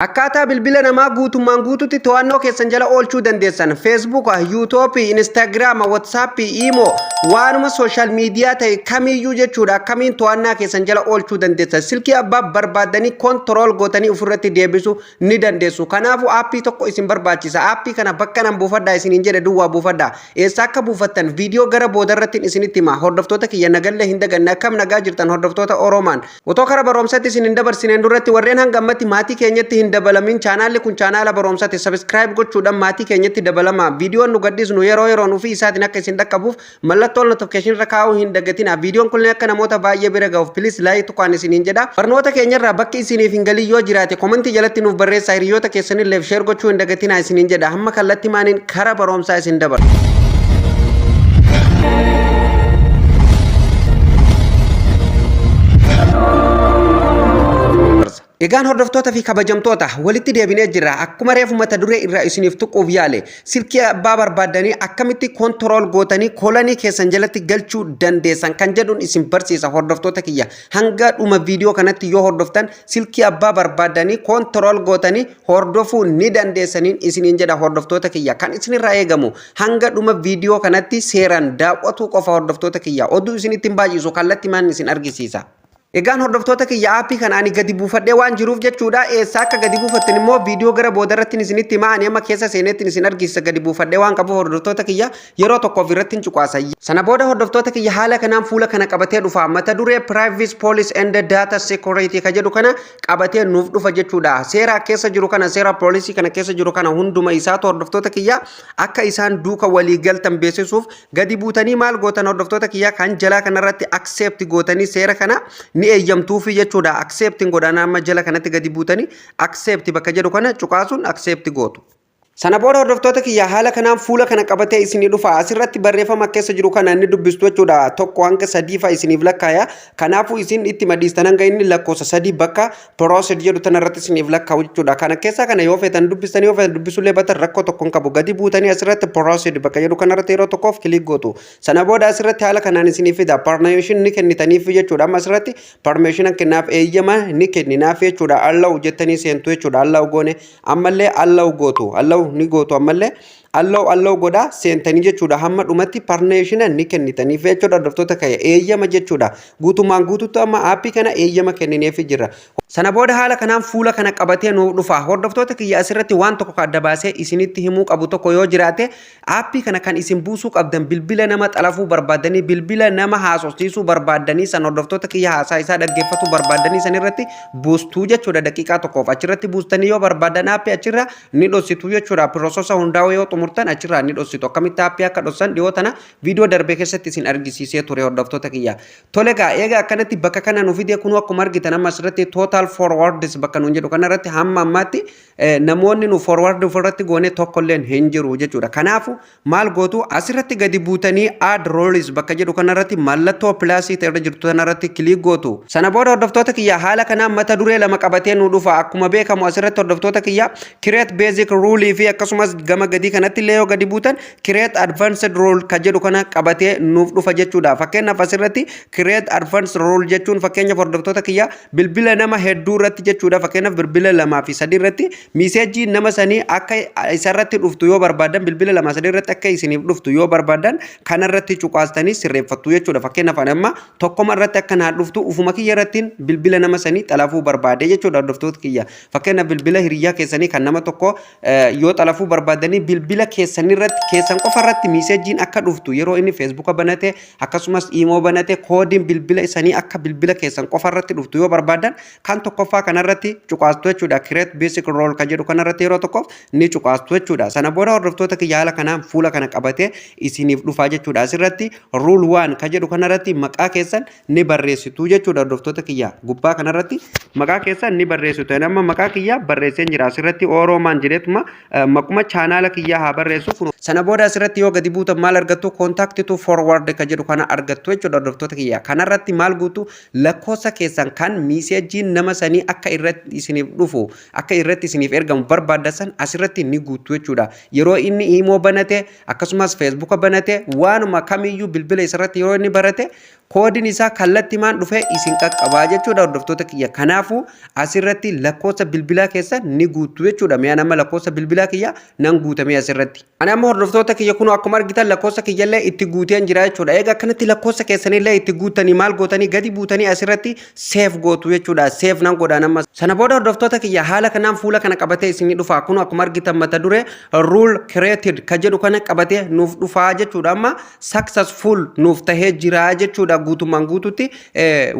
Akkaataa bilbila namaa guutummaan guututti to'annoo keessan jala oolchuu dandeessan: Feesbuuka, Yuutuubii, Instaagiraama, Watsaappii, Iimoo, waanuma social media ta'e kamiyyuu jechuudha. Akkamiin to'annaa keessan jala oolchuu dandeessan? Silkii abbaa barbaaddanii control gootanii ofirratti deebisuu ni dandeessu. Kanaafuu aappii tokko isin barbaachisa. Aappii kana bakka nan buufadhaa isiniin jedhe duwwaa buufadhaa. Eessa akka buufattan viidiyoo gara boodarratti isinitti hima. Hordoftoota kiyya, nagallee hin daganne. Akkam nagaa jirtan, hordoftoota Oroomaan? Otoo kara barumsatti isin hin dabarsineen duratti, warreen hanga ammatti maatii keenyatti hin dabalamin, chaanaalli kun chaanaala barumsatti, subscribe gochuudhaan maatii keenyatti dabalama. Viidiyoon nu gadhiisnu yeroo yeroon ofii isaatiin akka isin dhaqqabuuf mallattoo notification irra kaa'uu hin dagatina. Viidiyoon kun akka namoota baay'ee bira ga'uuf please like tuqaan isiniin jedha. Barnoota keenyarraa bakki isiniif hin galin yoo jiraate komentii jalatti nuuf barreessaa. Hiriyoota keessanillee share gochuu hin dagatina isiniin jedha. Hamma kallattii maaniin kara barumsaa isin dabarsa. Egaan hordoftoota fi kabajamtoota, walitti deebinee jirra. Akkuma reefu mata duree irraa isiniif tuquuf yaale, silkii abbaa barbaaddanii akkamitti control gootanii kolanii keessan jalatti galchuu dandeessan kan jedhuun isin barsiisa, hordoftoota kiyya. Hanga dhuma viidiyoo kanatti yoo hordoftan, silkii abbaa barbaaddanii control gootanii hordofuu ni dandeessaniin isiniin jedha, hordoftoota kiyya. Kan isinirraa eegamu hanga dhuma viidiyoo kanatti seeraan daawwatuu qofa, hordoftoota kiyya. Oduu isinitti hin baay'isu, kallattii maan isin argisiisa. Egaan hordoftoota kiyya, aappii kana ani gadi buufadhee waan jiruuf jechuudha. Eessa akka gadi buufattan immoo viidiyoo gara boodarratti isinitti himaa. Ani amma keessa seeneetti isin argisiisa. Gadi buufadhee waan qabuuf, hordoftoota kiyya, yeroo tokkoof irratti hin cuqaasa. Sana booda, hordoftoota kiyya, haala kanaan fuula kana qabatee dhufa. Mata duree "Privacy Policy and Data Security" ka jedhu kana qabatee nuuf dhufa jechuudha. Seera keessa jiru kana, seera policy kana keessa jiru kana hunduma isaatu, hordoftoota kiyya, akka isaan duuka walii galtan beeksisuuf gadi buutanii maal gootan, hordoftoota kiyya? Kan jalaa kanarratti accept gootanii seera kana ni eeyyamtuufi jechuudha. Accept godhan. Amma jala kanatti gadi buutanii accept bakka jedhu kana cuqaasuun accept gootu. Sana booda, hordoftoota kiyya, haala kanaan fuula kana qabatee isinii dhufa. Asirratti barreeffama keessa jiru kana inni dubbistu jechuudha. Tokko hanga sadii fa'a isiniif lakkaaya. Kanaafuu isin itti madiistan hanga inni lakkoofsa 3 bakka proceed jedhu tanarratti isiniif lakkaa'u jechuudha. Kana keessa kana yoo feetan dubbistan, yoo feetan dubbisullee batan rakkoo tokko hin qabu. Gadi buutanii asirratti proceed bakka jedhu kanarratti yeroo tokkoof click gootu. Sana booda asirratti haala kanaan isinii fida. Permission ni kennitaniif jechuudha. Amma asirratti permission kennaaf, eeyyama ni kenninaaf jechuudha. Allow jettanii seentu jechuudha. Allow goone, ammallee allow gootu. Allow ni gootu, ammallee allow allow godhaa seentanii jechuudha. Hamma dhumatti permission ni kennitaniif jechuudha, hordoftoota kiyya, eeyyama jechuudha. Guutummaan guututti amma aappii kana eeyyama kennineef jirra. Sana booda haala kanaan fuula kana qabatee nuuf dhufa. Hordoftoota kiyya, asirratti waan tokko adda baasee isinitti himuu qabu tokko yoo jiraate, aappii kana kan isin buusuu qabdan bilbila nama xalafuu barbaaddanii, bilbila nama haasofsiisuu barbaaddanii san, hordoftoota kiyya, haasaa isaa dhaggeeffatuu barbaaddanii san irratti buustuu jechuudha. Daqiiqaa tokkoof achirratti buustanii yoo barbaadan aappii achirra ni dhossitu jechuudha. Process hundaa'uu yoo xumurtan achirraa ni dhossitu. Akkamitti aappii akka dhossan dhiyoo tana viidiyoo darbe keessatti isin argisiisee ture, hordoftoota kiyya. Tole gaa, eega akkanatti bakka kana nu fidee, kunuu akkuma argitan amma asirratti total forwards bakka nuun jedhu kanarratti hamma ammaatti namoonni nu forward ofirratti goone tokkolleen hin jiru jechuudha. Kanaafu maal gootu? Asirratti gadi buutanii add roles bakka jedhu kanarratti mallattoo plusii irra jirtu kanarratti click gootu. Sana booda, hordoftoota kiyya, haala kanaan mata duree lama qabatee nu dhufa. Akkuma beekamu asirratti, hordoftoota kiyya, create basic rule fi akkasumas gama gadii kanatti illee yoo gadi buutan create advanced rule ka jedhu kana qabatee nuuf dhufa jechuudha. Fakkeenyaaf asirratti create advanced rule jechuun, fakkeenyaaf, hordoftoota kiyya, bilbila nama hedduu irratti jechuudha. Fakkeenyaaf bilbila lamaa fi sadii irratti messageii nama sanii akka isarratti dhuftu yoo barbaadan, bilbila lama sadii irratti akka isiniif dhuftu yoo barbaadan, kanarratti cuqaastanii sirreeffattu jechuudha. Fakkeenyaaf ani amma tokkoma irratti akka naa dhuftu ufuma kiyya irrattiin bilbila nama sanii xalafuu barbaade jechuudha, hordoftoota kiyya. Fakkeenyaaf bilbila hiriyaa keessanii kan nama tokko yoo xalafuu barbaadanii, bilbila keessan irratti, keessan qofa irratti messageiin akka dhuftu, yeroo inni feesbuuka banate akkasumas iimoo banate koodiin bilbila isanii akka bilbila keessan qofa irratti dhuftu yoo barbaadan, kan tokkoffaa kanarratti cuqaastu jechuudha. Create basic rule kan jedhu kanarratti yeroo tokkoof ni cuqaastu jechuudha. Sana booda, hordoftoota kiyya, haala kanaan fuula kana qabatee isiniif dhufaa jechuudha. Asirratti rule one kan jedhu kanarratti maqaa keessan ni barreessitu jechuudha, hordoftoota kiyya. Gubbaa kanarratti maqaa keessan ni barreessitu. Amma maqaa kiyya barreesseen jira. Asirratti Oroomaan jedheetuma maquma chaanaala kiyyaa haa barreessu. Sana booda asirratti yoo gadi buutan maal argattu? Contact to forward kan jedhu kana argattu jechuudha, hordoftoota kiyya. Kanarratti maal guutu? Lakkoofsa keessan kan messageiin nama nama sanii akka irratti isiniif dhufu, akka irratti isiniif ergamu barbaaddan san asirratti ni guuttu jechuudha. Yeroo inni Imo banate, akkasumas Facebooka banate, waanuma kamiyyuu bilbila isarratti yeroo inni barate, koodiin isaa kallattimaan dhufee isin qaqqabaa jechuudha, hordoftoota kiyya. Kanaafuu asirratti lakkoofsa bilbilaa keessa ni guuttu jechuudha. Mi'a nama lakkoofsa bilbilaa kiyya nan guutamee asirratti. Ani amma, hordoftoota kiyya, kun akkuma argitan lakkoofsa kiyyallee itti guuteen jira jechuudha. Egaa akkanatti lakkoofsa keessanillee itti guuttanii maal gootanii? Gadi buutanii asirratti save gootu jechuudha. Save nan godhaan amma. Sana booda, hordoftoota kiyya, haala kanaan fuula kana qabatee isinii dhufa. Kun akkuma argitan mata duree "rule created" ka jedhu kana qabatee nuuf dhufaa jechuudha. Amma successful nuuf tahee jira jechuudha. Guutummaan guututti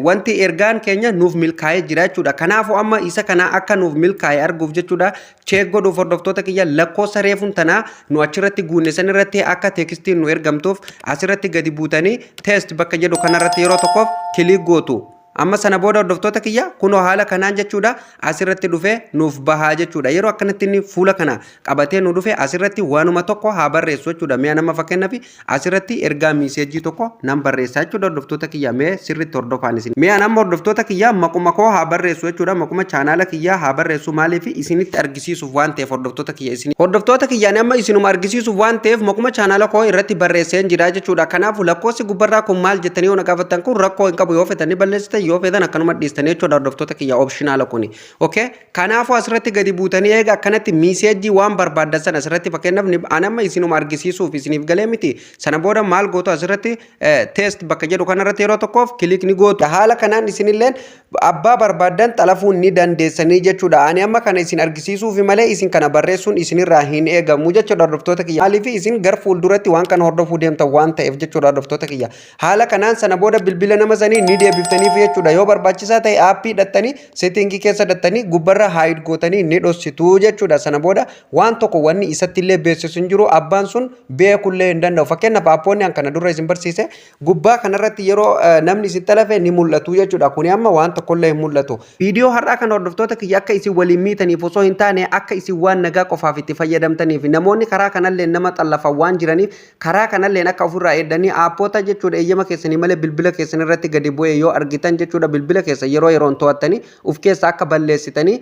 wanti ergaan keenya nuuf milkaa'ee jira jechuudha. Kanaafuu amma isa kana akka nuuf milkaa'e arguuf jechuudha. Check godhuuf, hordoftoota kiyya, lakkoofsa reefuun tanaa nu achirratti guunne san irratti akka textiin nu ergamtuuf asirratti gadi buutanii text bakka jedhu kanarratti yeroo tokkoof click gootu. Amma sana booda, hordoftoota kiyya, kunoo haala kanaan jechuudha asirratti dhufee nuuf bahaa jechuudha. Yeroo akkanatti inni fuula kana qabatee nu dhufe, asirratti waanuma tokko haa barreessu jechuudha. Mi'a nama fakkeenyaaf asirratti ergaa message tokko nan barreessa jechuudha, hordoftoota kiyya, mee sirriitti hordofaan isin. Mi'a nama, hordoftoota kiyya, maquma koo haa barreessu jechuudha. Maquma chaanaala kiyyaa haa barreessu. Maaliif? Isinitti argisiisuuf waan ta'eef, hordoftoota kiyya isin. Hordoftoota kiyya, amma isinuma argisiisuuf waan ta'eef maquma chaanaala koo irratti barreesseen jira jechuudha. Kanaafuu lakkoofsi gubbarraa kun maal jettanii yoo na gaafattan, kun rakkoo hin qabu. Yoo fetan ni balleessitan, yoo fetan akkanuma dhiistanii jechuudha, hordoftoota kiyya, optional kuni. Okay? Kanaafuu asirratti gadi buutanii eega akkanatti message waan barbaaddan sana asirratti, fakkeenyaaf ani amma isinuma argisiisuuf, isiniif galee miti. Sana booda maal gootu? Asirratti text bakka jedhu kanarratti yeroo tokkoof click ni gootu. Haala kanaan isinilleen abbaa barbaaddan xalafuu ni dandeessanii jechuudha. Ani amma kana isin argisiisuuf malee isin kana barreessuun isinirraa hin eegamu jechuudha, hordoftoota kiyya. Maaliif? Isin gar fuulduratti waan kana hordofuu deemtan waan ta'eef jechuudha, hordoftoota kiyya. Haala kanaan sana booda bilbila nama sanii ni deebiftaniif jechuudha. Yoo barbaachisaa ta'e app dhattanii, setting keessa dhattanii, gubbarra hide gootanii ni dhossitu jechuudha. Sana booda waan tokko wanni isatti illee beeksisu hin jiru, abbaan sun beekullee hin danda'u. Fakkeenyaaf appoonni an kana dura isin barsiise gubbaa kanarratti yeroo namni isin xalafe ni mul'atu jechuudha. Kuni amma waan tokkollee hin mul'atu. Viidiyoo har'aa kana, hordoftoota kiyya, akka isin waliin miitaniif osoo hin taane akka isin waan nagaa qofaaf itti fayyadamtaniif, namoonni karaa kanallee nama xallafan waan jiraniif, karaa kanallee akka ofirraa eeddanii appoota jechuudha eeyyama keessanii malee bilbila keessan irratti gadi bu'ee yoo argitan jechuudha, bilbila keessa yeroo yeroon to'attanii uf keessa akka balleessitanii,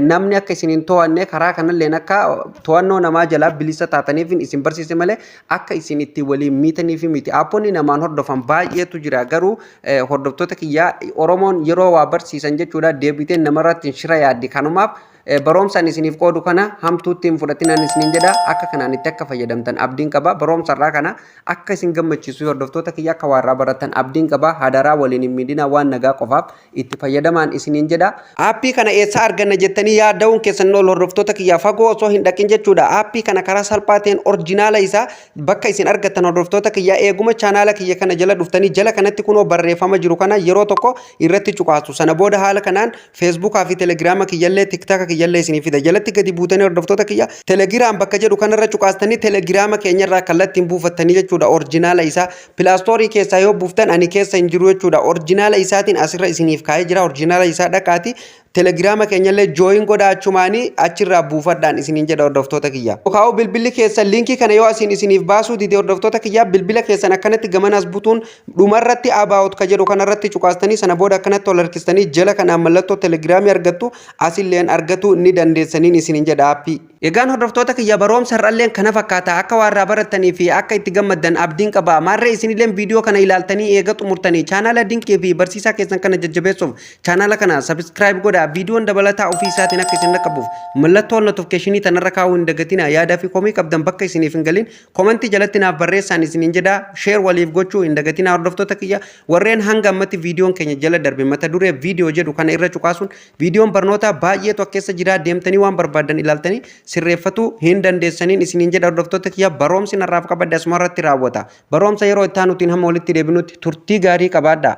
namni akka isin hin to'anne, karaa kanalleen akka to'annoo namaa jalaa bilisa taataniif isin barsiise malee akka isin itti waliin miitaniif miti. Appoonni namaan hordofan baay'eetu jira, garuu hordoftoota kiyyaa, Oromoon yeroo waa barsiisan jechuudha deebiteen namarratti shira yaaddi. Kanumaaf baroomsaan isiniif qoodu kana hamtuutti hin fudhatinaan isiniin jedha. Akka kanaan itti akka fayyadamtan abdiin qaba. Baroomsa irraa kana akka isin gammachiisu, hordoftoota kiyya, akka waa irraa baratan abdiin qaba. Hadaraa waliin hin miidhina, waan nagaa qofaaf itti fayyadamaan isiniin jedha. App kana eessa arganna jettanii yaada'uun keessan ol, hordoftoota kiyya, fagoo osoo hin dhaqin jechuudha. App kana karaa salphaa ta'een original isaa bakka isin argattan, hordoftoota kiyya, eeguma chaanaala kiyya kana jala dhuftanii jala kanatti kunoo barreeffama jiru kana yeroo tokko irratti cuqaasu. Sana booda haala kanaan Facebookaa fi Telegrama kiyyallee, TikToka kiyyallee isinii fida. Jalatti gadi buutanii, hordoftoota kiyya, Telegram bakka jedhu kanarra cuqaastanii Telegrama keenyarraa kallattiin buufattanii jechuudha original isaa. Play Store keessaa yoo buuftan ani keessa hin jiru jechuudha. Original isaatiin asirra isiniif kaa'ee jira. Original isaa dhaqaati Telegrama keenyallee join godhaa, achumaanii achirraa buufadhaan isiniin jedha, hordoftoota kiyya. Kaa'u bilbilli keessan link kana yoo asiin isiniif baasuu dide, hordoftoota kiyya, bilbila keessan akkanatti gamanas butuun dhumarratti about ka jedhu kanarratti cuqaastanii, sana booda akkanatti ol harkistanii jala kanaan mallattoo Telegramii argattu, asilleen argatu ni dandeessaniin isiniin jedha app. Egaan hordoftoota kiyya, baroomsa har'alleen kana fakkaata. Akka waa irraa barattanii fi akka itti gammaddan abdiin qaba. Maarree isinilleen viidiyoo kana ilaaltanii eega xumurtanii chaanaala dinqii fi barsiisaa keessan kana jajjabeessuuf chaanaala kana subscribe godhaa. Viidiyoon dabalataa ofii isaatiin akka isin dhaqqabuuf mallattoo notification tanarra kaa'uu hin dagatina. Yaadaa fi komii qabdan bakka isiniif hin galin comment jalatti naaf barreessaan isiniin jedha. Share waliif gochuu hin dagatina, hordoftoota kiyya. Warreen hanga ammatti viidiyoon keenya jala darbe mata duree viidiyoo jedhu kana irra cuqaasuun viidiyoon barnoota baay'eetu keessa jira, deemtanii waan barbaadan ilaaltanii sirreeffatuu hin dandeessaniin isiniin jedha. Hordoftoota kiyya, baroomsi narraaf qabadde asuma irratti raawwata. Baroomsa yeroo itti aanutiin hamma walitti deebinutti turtii gaarii qabaadha.